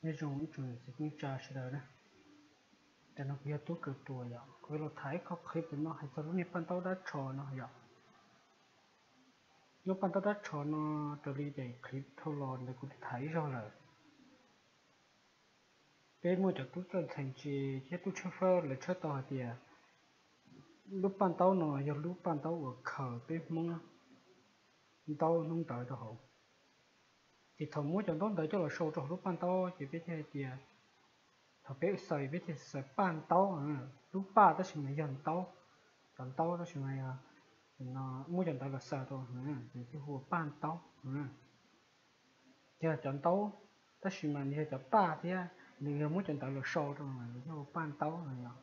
Nyob zoo ib tsoom niam txiv kwv tij sawv daws na, tam no kuv yog Tub Kaws Tuam yom, kuv yuav los tham ib qho clip no hais txog lub niag paj ntaub dab tsho no yom. Lub paj ntaub dab tsho no raws li daim clip dhau los ntawd kuv twb tham ib zaug lawm. Peb muaj cov tub txawj ntxhais ntse thiab tub tshawb fawb lawv tshawb tau hais tias lub paj ntaub no yog lub paj ntaub uas khaws peb Hmoob ntaub hnub ntawd rau hauv. Ces thaum muab cov ntaub ntawd coj los sau rau hauv lub paj ntaub ces peb thiaj hais tias, thaum peb xaws peb thiaj xaws paj ntaub, lub paj tab sis mas yog ntaub, cov ntaub tab sis mas yog, muab cov ntawd los xaws rau ces thiaj hu ua paj ntaub. Yog cov ntaub tab sis mas nws yog cov paj thiab nws yog muab cov ntawd los sau rau mas nws thiaj hu ua paj ntaub no yom.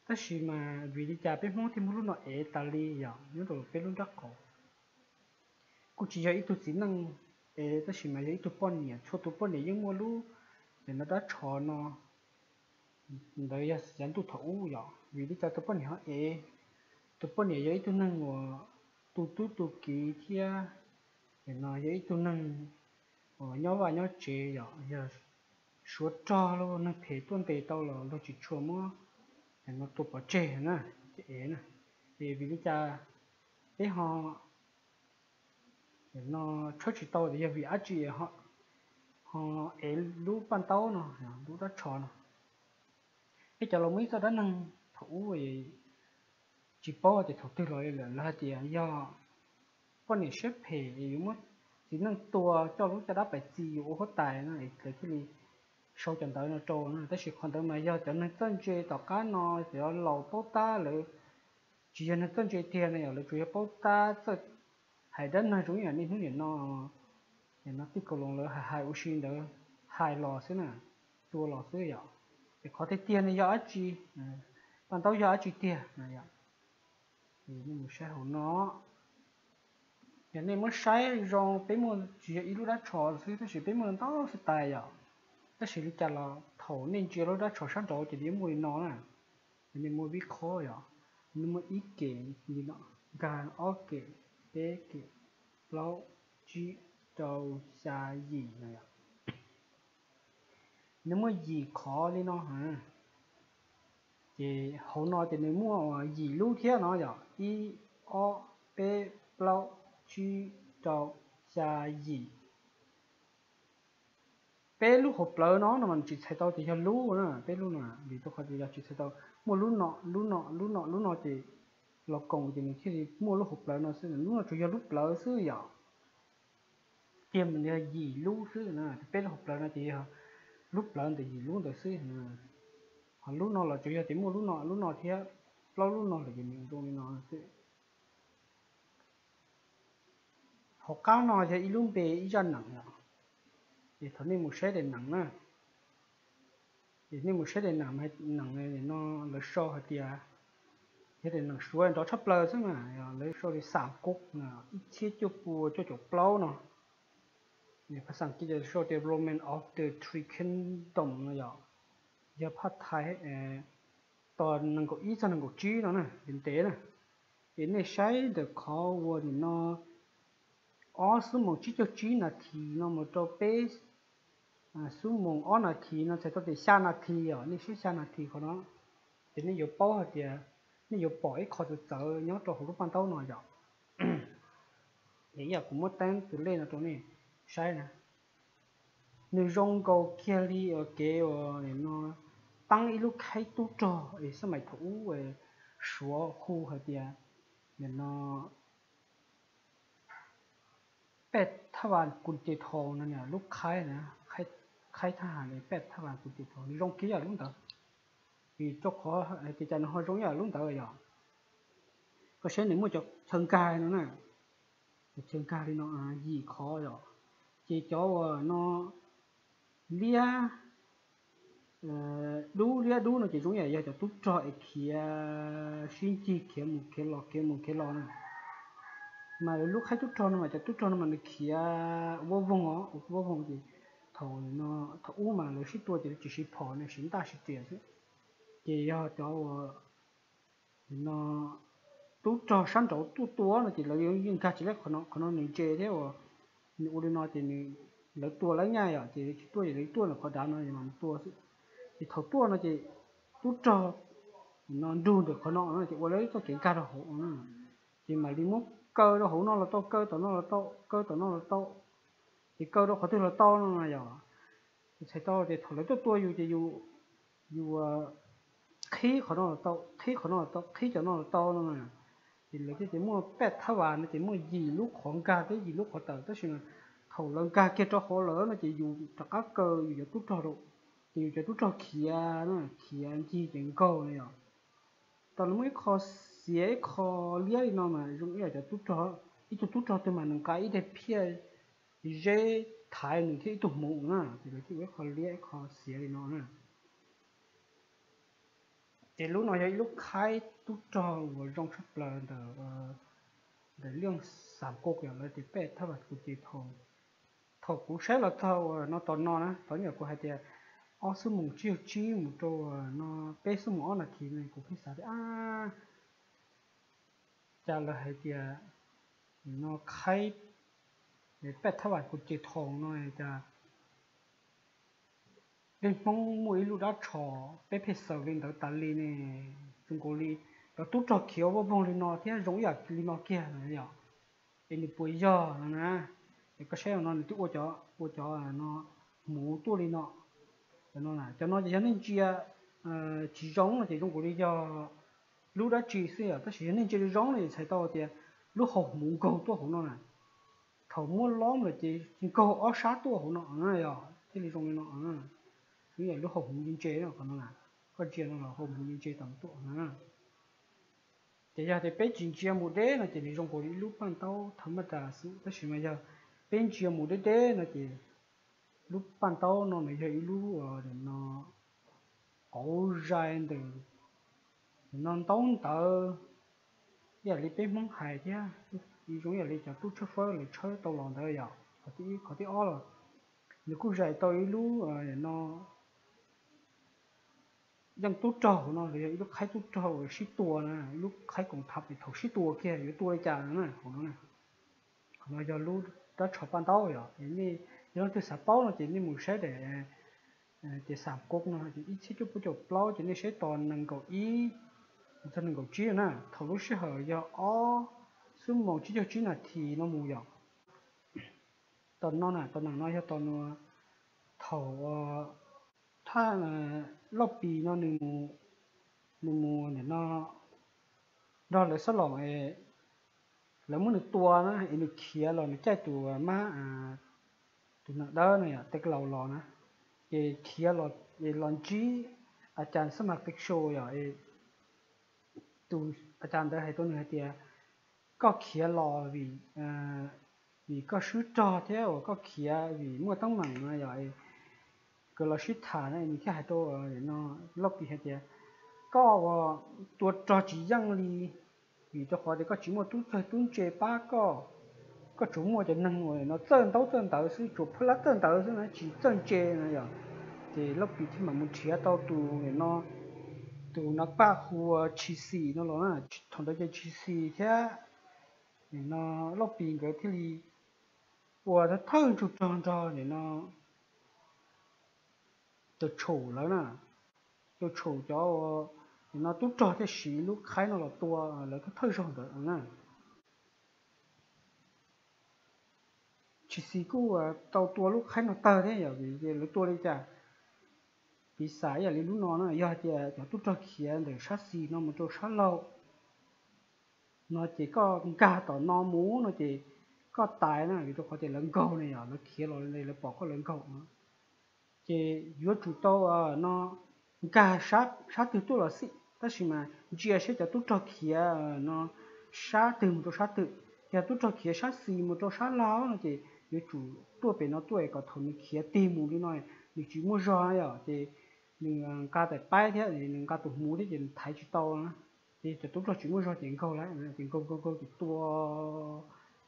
Tab sis mas vim li cas peb Hmoob thiaj muab lub no ev tas li yom, nyob rau peb lub nrab qaum? Kuj tsis yog ib tug txiv neej ev, tab sis mas yog ib tug poj niam, txhua tus poj niam yeej muaj lub, ces no dab tsho no ntawd yog xav ntuj thaum ub yom, vim li cas tus poj niam ho ev? Tus poj niam yog ib tug neeg uas tu tub tu kiv thiab, ces no yog ib tug neeg uas nyob vaj nyob tsev yom, yog suav rog los neeg phem tuaj ntes tau los luag tsis tshua muab, ces no tua pov tseg na, ces ev na. Ces vim li cas peb ho, ces no tshawb tsis tau tias yog vim dab tsi ho ev lub paj ntaub no, lub dab tsho no? Peb cov los muaj ib txoj dab neeg thaum ub tsis paub tias thaum twg los li lawm, lawv hais tias yog poj niam siab phem yuav muab txiv neej tua coj lub caj dab pais txi yuav ua huab tais no es lawv thiaj li sau cov ntawv no rau no, tab sis qhov ntawd mas yog cov neeg txawj ntse tom qab no, cov laus paub tab lawv tsis yog neeg txawj ntse tiag no yom, lawv tsuas yog paub tab txawj hais dab neeg zoo ib yam niaj hnub niam no, niam no tij kaus loos lawv hais hais ua si ntawd, hais los xwb na, tua los xwb yom. Ces qhov tiag tiag no yog dab tsi? Paj ntaub yog dab tsi tiag no yom? Nej mus saib hauv no. Yog nej muab saib zoo, peb muaj tsis yog ib lub dab tsho xwb tab sis peb muaj ntau xwb tais yom. Tab sis li cas los thaum nej ntsia lub dab tsho sab nraud ces nws yuav muaj li no na. Nej muaj vib qhob yom, nws muaj ib kem li no, nkag ob kem, peb kem, plaub, tsib, rau, xya, yim no yom. Nws muaj yim qhov li no. Ces hauv no ces nws muaj yim lub thiab no yom, ib, ob, peb, plaub, tsib, rau, xya, yim. Peb lub hauv plawv no no mas tsis txhais tau tias yog lub na, peb lub no, vim rau qhov tias yog tsis txhais tau, muaj lub no, lub no, lub no, lub no ces los koom ces nws thiaj li muaj lub hauv plawv no xwb, lub no tsuas yog lub plawv xwb yom. Tiag mas nws yog yim lub xwb na, peb lub hauv plawv no ces yog lub plawv ntawm yim lub ntawd xwb. Ho lub no los tsuas yog tias muaj lub no, lub no thiab plaub lub no lawm ces nws zoo li no xwb. Hauv qab no yog ib lub npe ib zaj neem yom. Ces thaum nej mus saib daim neem na, ces nej mus saib daim neem, neem no lawv sau hais tias yog daim neem Suav nrov tshaj plaws xwb mas lawv sau li xam kub ib txhiab cuaj pua cuaj caum plaub no. Phas xas kiv ces sau tias Roman of the Three Kingdoms no yom, yog phaj thai tos nees nkaum ib txog nees nkaum tsib no na, ntev ntev na. Ces nej saib ntawm qhov uas nim no ob xuab moos tsib caug tsib nas this no mus rau peb xuab moos ob nas this no txhais tau tias xya nas this os, nej saib xya nas this qhov no, ces nej yuav paub hais tias nej yuav pom ib qho txawv txawv nyob rau hauv lub paj ntaub no yom. Es ib yam kuv muab teeb tus lej no rau nej saib na. Nws zoo nkaus kiag li uas kev uas nim no teeb ib lub khaib tub rog es xab mais thaum ub Suav hu hais tias nim no pej thaj vas kus ces thaus no, lub khaib na, khaib thaj has pej thaj vas kus ces thaus, nws zoo kiag yam lub ntawd. Vim rau qhov tias cas nws ho zoo yam lub ntawd yom? Koj saib nws muaj cov chaw nkag no na, cov chaw nkag li no yim qhov yom. Ces cov uas no liab dub, liab dub no ces zoo yam yog cov tub rog es khiav sib ncig khiav mus khiav los khiav mus khiav los na. Mas lub khaib tub rog no mas cov tub rog no mas nws khiav ua voog os, ua voog ces thaum, thaum ub mas lawv sib tua ces lawv tsis siv phom, nws siv ntaj siv riam xwb. Ces yog cov uas no tub rog sab nraud tuaj tua no ces lawv yeej nkag tsis lawm qhov no, qhov no nws ntse thiab uas nws ua li no ces nws lawv tua lawv nyaj yom, ces lawv tsis tuaj ces lawv tuaj ntawm qhov dav no mam tua xwb. Ces thaum tuaj no ces tub rog no nrug ntawm qhov no ces ua lawv txoj kev nkag rau hauv. Ces mam li muab kaw rau hauv no los tau, kaw tom no los tau, kaw tom no los tau, ces kaw rau qhov twg los tau no yom. Ces txhais tau tias thaum lawv tuaj tua yus ces yus, yus qhib qhov no los tau, qhib qhov no los tau, qhib cov no los tau no. Ces lawv thiaj tias muaj paj thab vas no ces muaj yim lub qhov nkag thiab yim lub qhov tawm, tab sis mas thaum lawv nkag kiag rau hauv lawm no ces yus rov qab kaw yus cov tub rog rau, ces yus cov tub rog khiav, khiav ncig ces nkaug no yom. Tau lawv muaj ib qho xiav ib qho liab li no mas zoo ib yam cov tub rog, ib tug tub rog twg mas nws nqa ib daim phiaj zeb thaiv nws thiab ib tug hmuv na, ces lawv thiaj ua ib qho liab ib qho xiav li no na. Ces lub no yog ib lub khaib tub rog uas zoo tshaj plaws ntawm, ntawm Liaj Xam Koj yom, lawv tias paj thab vas kuv ces thaum, thaum kuv saib los txog uas no tom no na, thaum nyuam kuv hais tias ob xuab moos tsib caug tsib mus rau no peb xuab moos ob nas this no kuv pheej xav tias ab, cas lawv hais tias no khaib paj thab vas kuv ces thaum no cas peb Hmoob muaj ib lub dab tsho peb pheej xaws li ntawd tas li ne. Zoo nkaus li cov tub rog khiav vaj voog li no thiab zoo ib yam li no kiag no yom. Es nws puas yog no na? Es koj saib no nws twb ua cov, ua cov no hmuv tuaj li no. Cov no, cov no ces yog nej ntsia tsis zoo no ces zoo nkaus li yog lub dab tsi xwb yom, tab sis yog nej ntsia zoo zoo no ces txhais tau tias lub hau hmuv nkaug tuaj hauv no na. Thaum muab lob lawm ces nkaug ob sab tuaj hauv no yom, thiaj li zoo li no. Yog lub hau hmuv ntse ntse no qhov no na, koj ntsia no los hau hmuv ntse ntse tau tuaj na. Ces yog tias peb tsis ntsia mus deb no ces nws zoo nkaus li ib lub paj ntaub thav maj tas xwb, tab sis mas yog peb ntsia mus deb deb no ces lub paj ntaub no nws yog ib lub no qauv zais ntawm no ntaub ntawv, ib yam li peb Hmoob hais thiab, zoo ib yam li cov tub tshawb fawb lawv tshawb tau los ntawd yom. Qhov thib ob los nws kuj zais tau ib lub no yeej tub rog hauv no, los yog ib lub khaib tub rog uas sib tua na, ib lub khaib koom thab thaum sib tua kiag yuav tua li cas no na, hauv no na. Qhov no yog lub dab tsho paj ntaub yom. Nej yog leej twg xav paub no ces nej mus saib daim ces Xam Koj no ces ib txhiab cuaj pua caum plaub ces nej saib tos nees nkaum ib txog nees nkaum tsib na. Thaum lub sij hawm yog ob xuab moos tsib caug tsib nas this no mus yom. Tos no na, tos neem no yog tos thaum thaj Lauj Pis no nws mus, nws mus nim no nrog lawv xob loos, lawv muab nws tua na es nws khiav los nws caij tus mab, tus neeg dawb no yom, tej laus los na, ces khiav los, los ntsib a cas xab mas pes su yom. Tus a cas ntawd hais rau nws hais tias koj khiav los vim, vim koj swb rog thiab uas koj khiav vim muaj teeb meem no yom. Nkawd los sib tham na, nws thiaj hais rau no Lauj Pis hais tias koj ua tua rog tsis yeej li, vim rau qhov tias koj tsis muaj tub txawg tub ntse pab koj, koj tsuas muaj cov neeg uas no txawj ntaub txawj ntawv xwb, tsuas phab lab txawj ntawv xwb na, tsis txawj ntse na yom. Ces Lauj Pis thiaj mam mus nrhiav tau tus no, tus no paj hu ua Tshis Xis no los na. Thaum ntawd ces Tshis Xis thiab no Lauj Pis nkawd thiaj li ua thawj ntsug rog nrog no Tus Tshum lawv na, Tus Tshum cov no tub rog thiaj siv lub khaib no los tua lawv thawj zaug ntawd na. Tshis Xis kuj tau tua lub khaib no tawg thiab yom, vim lawv tua li cas, piv xam ib yam li lub no na, yog hais tias cov tub rog khiav ntawm sab xis no mus rau sab laug no ces koj nkag tom no mus no ces koj taiv na, vim rau qhov tias lawv nkaug na yom, lawv khiav los lawv pom koj lawv nkaug no. Ces yuav tsum tau no nkag sab twg tuaj los xij, tab sis mas ntsia seb cov tub rog khiav no sab twg mus rau sab twg. Yog tub rog khiav sab xis mus rau sab laug no ces yuav tsum tuaj pem no tuaj kom thaum nws khiav tig mus li no nws tsis muaj zog na yom, ces nws nqa tais paib thiab nws nqa tus hmuv thiab ces nws thaiv tsis tau na. Ces cov tub rog tsis muaj zog ces nkaug lawm, ces nkaug nkaug nkaug ces tua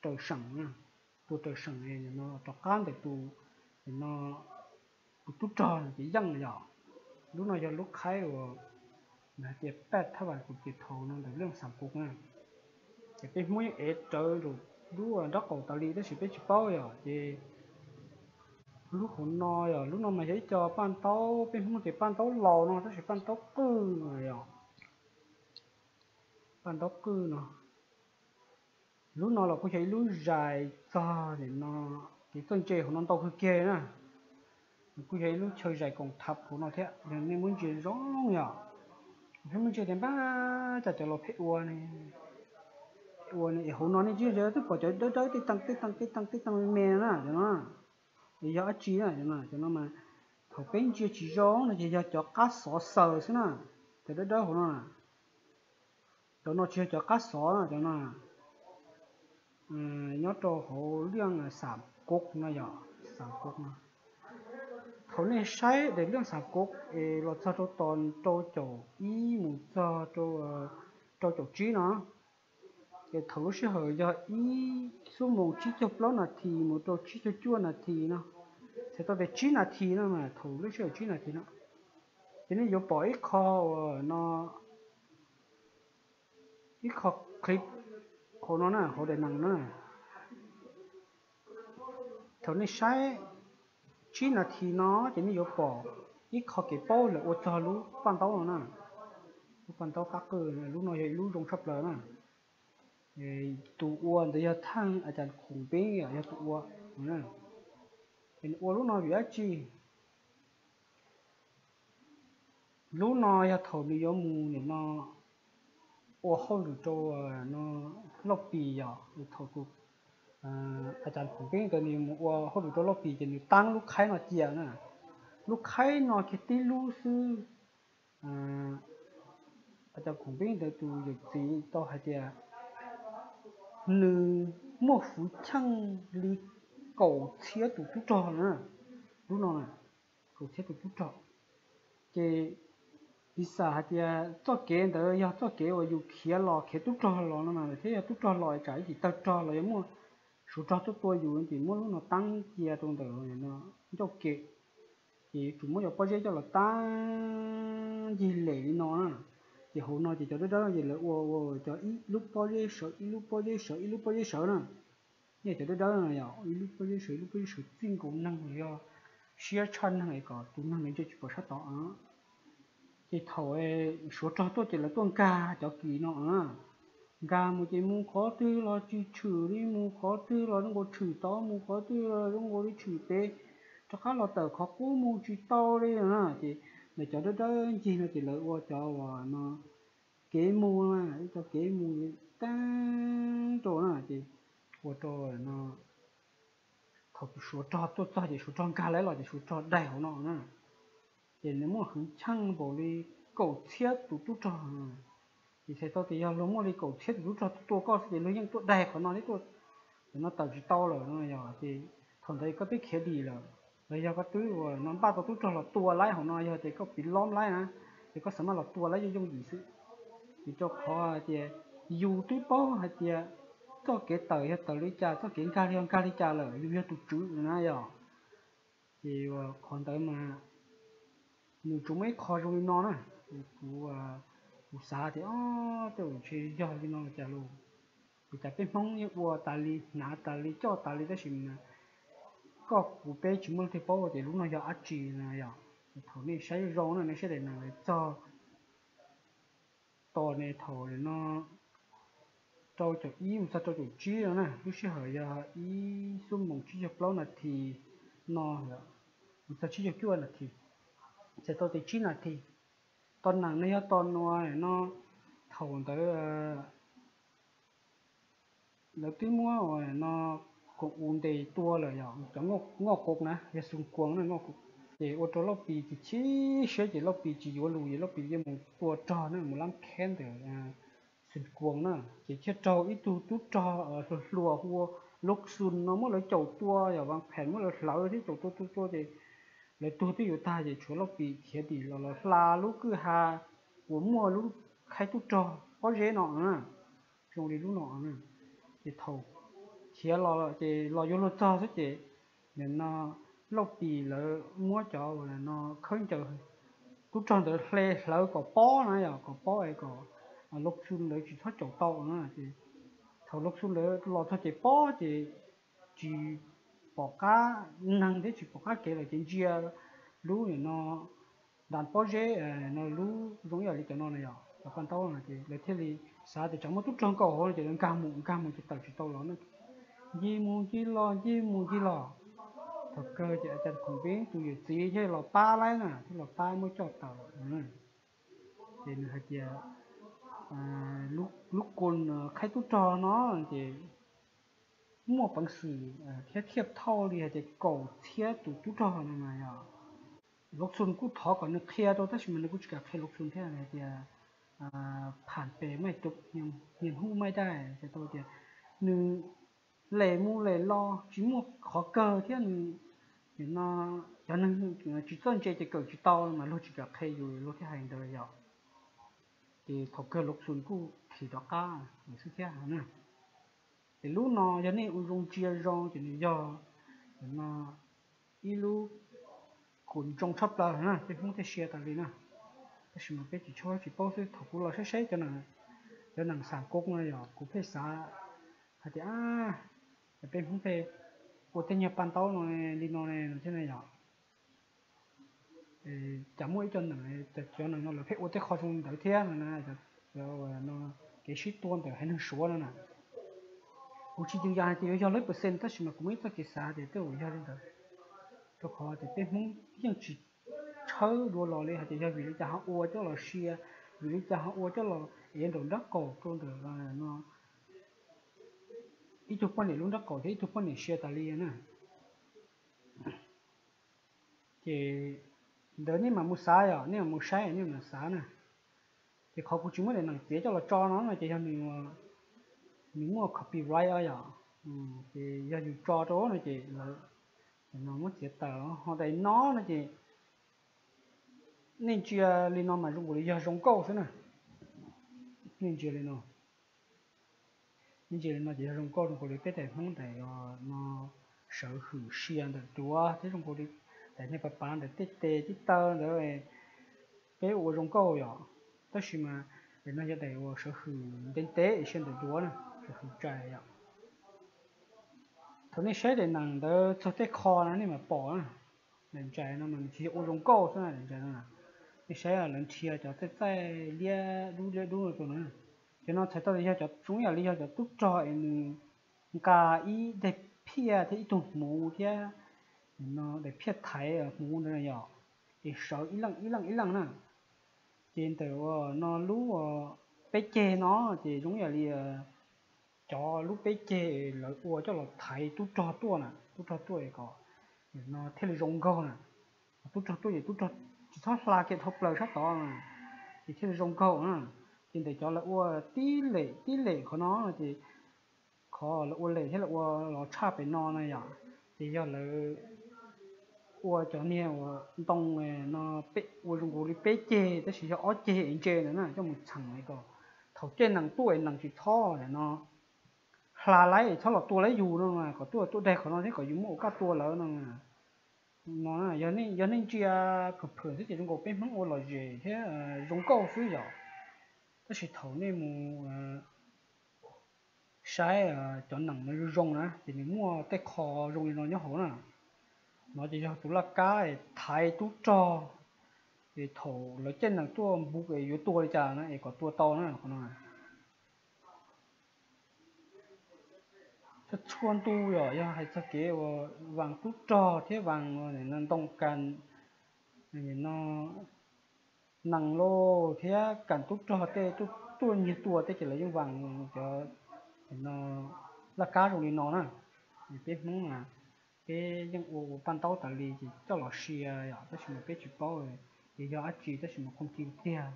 raws seem, tua raws seem no rov qab ntawm tus no tus tub rog no ces yeej yom. Lub no yog lub khaib uas hais tias paj thab vas kuv ces thaum no ntawm Leej Xam Kuv na, ces peb Hmoob yeej ev rawv lub nraub qaum tas li tab sis peb tsis paub yom, ces Lub hauv no yog, lub no mas yog ib co paj ntaub, peb Hmoob tias paj ntaub laus no tab sis paj ntaub qwj no yog, paj ntaub qwj no. Lub no los kuj yog ib lub zais txog nim no, kev txawj ntse hauv no ntau kawg kiag na. Kuj yog ib lub chaw zais koom thab hauv no thiab, yog nej muab ntsia zoo yom, peb muab ntsia tias npaj cas cov laus pheej ua ne, ua ne es hauv no nej ntsia twb pom cov dawb dawb tej tee tej tee tej tee tej tee me me na cov no, es yog dab tsi na cov no, cov no mas thaum peb ntsia tsis zoo no ces yog cov qab xov xaws xwb na, cov dawb dawb hauv no. Cov no tsis yog cov qab xov na, cov no nyob rau hauv liaj xam kuv no yog, xam kuv no. Thaum nej saib daim liaj xam kuv es los txog rau tos rau caum ib mus txog rau caum tsib no, ces thaum lub sij hawm yog ib xuab moos tsib caug plaub nas this mus rau tsib caug cuaj nas this no, txhais tau tias tsib nas this no mas thaum lub sij hawm tsib nas this no, ces nej yuav pom ib qho uas no, ib qho clip hauv no na, hauv daim nees na. Thaum nej saib tsib nas this no ces nej yuav pom ib qho kev paub lawv ua txog lub paj ntaub no na. Lub paj ntaub qab qwj, lub no yog ib lub zoo tshaj plaws na. Tus ua ntawd yog Thaj As Cas Khoom Peeb yog tus ua. Ces nws ua lub no vim dab tsi? Lub no yog thaum nws yuav mus nim no ua hauj lwm rau no Lauj Pis yog, thaum tus As Cas Khoom Peeb ntawd nws yuav mus ua hauj lwm rau Lauj Pis ces nws tab lub khaib no cia na. Lub khaib no kiag tib lub xwb, As Cas Khoom Peeb ntawd tus yawm txiv tau hais tias nws muaj hwv chim li kaum txhiab tus tub rog na, lub no na, kaum txhiab tus tub rog. Ces piv xam hais tias txoj kev ntawd yog txoj kev uas yus khiav los khiav tub rog los no mas thiab yog tub rog los tsam ib chim tawg rog los yog muaj suav rog tuaj tua yus ces muab lub no tab cia rau ntawm ncauj kev, ces yuav tsum muab cov pob zeb coj los tab ncig lem li no na. Ces hauv no ces cov dawb dawb ces lawv ua ua cov ib lub pob zeb sawv ib lub pob zeb sawv ib lub pob zeb sawv na. Nej cov dawb dawb no yog ib lub pob zeb sawv ib lub pob zeb sawv txij nkaus neeg los yog siab tshaj neeg es kom tus neeg ntawd ntsia tsis pom sab tod. Ces thaum suav rog tuaj ces lawv tuaj nkag cov kis no, nkag mus ces mus qhov twg los tsis tshwm li, mus qhov twg los zoo nkaus tshwm tod, mus qhov twg los zoo nkaus li tshwm pem, rov qab los tawm qhov qub mus tsis tau li na. Ces lawv cov dawb dawb ncig no ces lawv ua cov uas no kev mus, ib cov kev mus teeb rau na, ces ua rau no thaum tus suav rog tuaj txog ces suav rog nkag lawv los ces suav rog daig hauv no na. Ces nws muaj hwv chim npaum li kaum txhiab tus tub rog. Ces txhais tau tias yog luag muaj li kaum txhiab tus tub rog tuaj tua koj xwb ces luag yeej tuaj daig qhov no thiab, tuaj no tawm tsis tau lawm no yog. Ces thaum ntawd koj twb khiav dim lawm, los yog koj twb ua no npaj tau tub rog los tua laib hauv no, yog tias koj piv lob laib na, ces koj xav maj los tua laib yooj yooj yim xwb. Vim rau qhov hais tias yus twb paub hais tias txoj kev tawm yog tawm li cas, txoj kev nkag yog nkag li cas lawm, yus yog tus tswv na yog. Ces qhov ntawd mas nws tsuas muaj ib qho zoo li no na. Kuv, kuv xav tias o, tej zaum ntshe yog li no cas los, vim cas peb Hmoob yeej ua tas li, hnav tas li, coj tas li tab sis mas koj kuv peb tsis muaj leej twg paub tias lub no yog dab tsi na yog. Thaum nej saib zoo na, nej saib daim nees txog tos ne, thaum no rau caum ib mus txog rau caum tsib no na, lub sij hawm yog ib xuab moos tsib caug plaub nas this no, mus txog tsib caug cuaj nas this, txhais tau tias tsib nas this. Tos nees no yog tos nua no, thaum ntawd lawv twb muab no koom u ntes tua lawm yog cov ngoj quav na, yog xoo kuas na, ngoj quav. Ces ua rau Lauj Pis chim chim siab ces Lauj Pis tsis yuav lus ces Lauj Pis yeej mus tua rog na, mus lab kheb ntawm xoo kuas na. Ces thiaj raug ib tug tub rog hluas hluas hu ua Loob Xun no muab lawv caum tua, yog Vas Phem muab lawv hlawv thiab caum tua tua tua ces lawv tuag twb yuav tag ces tshuav Lauj Pis khiav dim los los hla lub kwj ha uas muaj lub khaib tub rog pob zeb no na, zoo li lub no. Ces thaum khiav los ces los yuav luag txog xwb ces nim no Lauj Pis lawv muab cov no khaub ncaws tub rog ntawd hle hlawv kom pob na, yog kom pob es kom Loob Xun lawv tsis txhob caum tau na. Ces thaum Loob Xun lawv los txog ces pob ces tsis pom qab neeg thiab tsis pom qab kev lawm ces ntsia lub nim no ntas pob zeb no lub zoo ib yam li cov no na yom, cov paj ntaub no ces lawv thiaj li xav tias tsam muaj tub rog nkaum hauv no ces lawv nkag mus nkag mus ces tawm tsis tau los no. Ncig mus ncig los ncig mus ncig los, thaum kawg ces a cas khoom peb tus yawm txiv thiaj los pab laib na, thiaj los pab muab coj tawm. Ces nws hais tias lub kun qhaib tub rog no ces muaj peev xwm thiab thiaj thauj li hais tias kaum txhiab tus tub rog no mas yog. Lov Xun kuj thov kom nws qhia rau tab sis mas nws kuj tsis kam qhia Lov Xun thiab, hais tias pham pes maj tus niam hu maj daj, tau tias nws les mus les los tsis muaj qhov kawg thiab nws, no, cov neeg tsis txawj ntse ces kawm tsis tau mas luag tsis kam qhia yus luag thiaj hais ntawd yom. Ces thaum kawg Lov Xun kuj thim rov qab xwb thiab na. Ces lub no yog nej ua zoo ntsia zoo ces nws yog no ib lub kun zoo tshaj plaws na, peb Hmoob thiaj sia tas li na. Tab sis mas peb tsis tshua tsis paub xwb, thaum kuv los saib saib cov nees xam koob no yog kuv pheej xav hais tias peb Hmoob pheej ua tej nyuag paj ntaub no li no ne no thiab na yom. Cas muaj ib co nees, cov nees no lawv pheej ua tej qho zoo li ntawd thiab no na, kev sib tua ntawm haiv neeg Suav no na. Kuv tsis yees yam hais tias yuav yog lawv percent tab sis mas kuv muaj ib txoj kev xav tias tej zaum yog li ntawd, rau qhov tias peb Hmoob yeej tsis tshawb dua los li hais tias yog vim li cas ho ua coj los sia, vim li cas ho ua coj los ev nraum nraub qaum rau ntawm no ib tug poj niam lub nraub qaum thiab ib tug poj niam sia tas li na. Ces ntawd nej mam mus xav yom, nej mam mus saib nej mam xav na. Ces qhov kuv tsis muab daim nees txiav coj los tso no no ces yog nws muaj copyright os yom. Ces yog yus tso rau no ces lawv muab txiav tawm, ho daim no no ces nej ntsia li no mas zoo nkaus li yog zoo nkauj xwb na. Nej ntsia li no, nej ntsia li no ces yog zoo nkauj, zoo nkaus li peb daim Hmoob daim no sawv hwm sia ntawm duav thiab zoo nkaus li daim niag pav pav ntawm tej tes tej taw ntawd peb ua zoo nkauj yom. Tab sis mas daim no yog daim uas sawv hwm ntev ntev sia ntawm duav na, sawv hwm tsais yom. Thaum nej saib daim nees ntawd txog tej qho na nej mam pom na, daim ntsais no mas nws tsis yog ua zoo nkauj xwb na, daim ntsais no nej saib lawv nrhiav cov txaij txaij liab dub liab dub no rau na. Cov no txhais tau tias yog cov, zoo ib yam li yog cov tub rog es nws nqa ib daim phiaj thiab ib tug hmuv thiab no, daim phiaj thaiv hmuv ntawd yom, es sawv ib leej ib leej ib leej na. Ces ntawm no lub peb ceg no ces zoo ib yam li cov lub peb ceg lawv ua coj los thaiv tub rog tuaj na, tub rog tuaj kom no thiaj li zoo nkaug na. Tub rog tuaj ces tub rog tsis txhob hla kiag dhau plaws sab tod na, ces thiaj li zoo nkaug na. Ces ntawm cov lawv ua tib lem tib lem qhov no ces qhov lawv ua lem thiab lawv ua los tshaj pem no na yom, ces yog lawv ua cov niag uas ntoo no ua zoo nkaus li peb ceg tab sis yog ob ceg es ntse ntawd na, coj mus txheem kom thaum caij nees tuaj es nees tsis txhob no hla laib es txhob los tua laib yus no, kom tuaj tuaj daig qhov no thiab kom yus muab ua kaj tua lawv no. No yog nej ntsia phwm phwm xwb ces zoo nkaus peb Hmoob ua lom zem thiab zoo nkauj xwb yom. Tab sis thaum nej mus saib cov nees no zoo zoo na ces nws muaj tej qho zoo li no nyob hauv na. No ces yog tus laj kab thaiv tub rog, es thaum lawv caij nees tuaj npu es yuav tua li cas na es kom tua tau na qhov no. Txhua txhua ntu yom, yog hais txog kev uas vas tub rog thiab vas ntoo kas no, nees lauj thiab kas tub rog tej tuaj nyiag tua tej ces lawv yeej vas cov no laj kab zoo li no na. Peb Hmoob mas peb yeej ua ua paj ntaub tas li ces coj los sia yom, tab sis mas peb tsis paub ces yog dab tsi tab sis mas khoom ci tiag.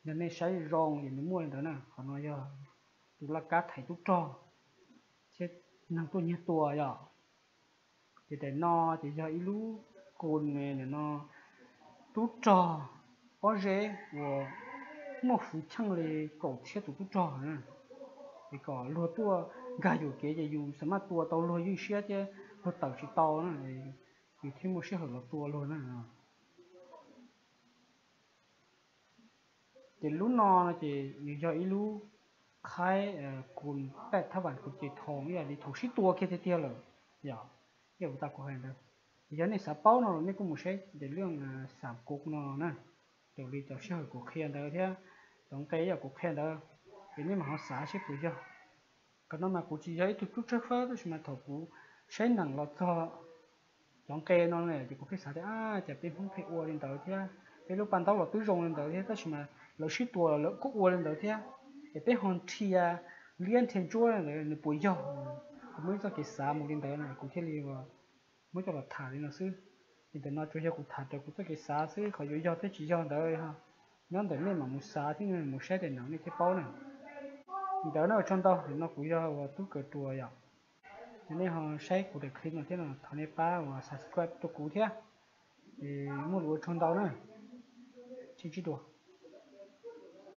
Yog nej saib zoo ces nws muaj li ntawd na, qhov no yog tus laj kab thaiv tub rog thiab neeg tuaj nyiag tua yom. Ces daim no ces yog ib lub kus no tub rog pob zeb uas muaj hwv cheej li kaum txhiab tus tub rog na, es kom luag tuaj nkag yus kev ces yus xam maj tua tau luag ywj siab thiab luag tawm tsis tau na, yus thiaj muaj sij hawm los tua luag na. Ces lub no no ces nws yog ib lub qhaib kus paj thab vas kus ces thaum ib yam li thaum sib tua kiag tiag tiag lawm yom. Yog kuv tau kuv hais ntawd, ces yog nej xav paub no los nej kuj mus saib daim liaj xam kuv no na, raws li cov sij hawm kuv qhia ntawd thiab cov nqe yog kuv qhia ntawd, ces nej mam ho xav seb puas yog. Qhov no mas kuv tsis yog ib tug tub tshawb fawb, tab sis mas thaum kuv saib neeg los txog cov nqe no ces kuv pheej xav tias, a, cas peb Hmoob pheej ua li ntawd thiab, peb lub paj ntaub los twb zoo li ntawd thiab, tab sis mas lawv sib tua lawv kuj ua li ntawd thiab, ces peb ho nrhia liab nrhia ntsuab li ntawd nws puas yog? Kuv muaj ib txoj kev xav mus li ntawd na, kuv thiaj li muab coj los tham li no xwb. Ces ntawm no tsuas yog kuv tham raws kuv txoj kev xav xwb, qhov yuav yog thiab tsis yog ntawd nyob ntawm nej mam mus xav thiab mus saib daim no nej thiaj paub na. Ntawd na, ua tsaug ntau, nim no kuv yog uas tub kawm ruas yom. Yog nej ho saib kuv daim clip no thiab no thov nej pab uas subscribe rau kuv thiab. Es muaj lus ua tsaug ntau na, sib ntsib dua.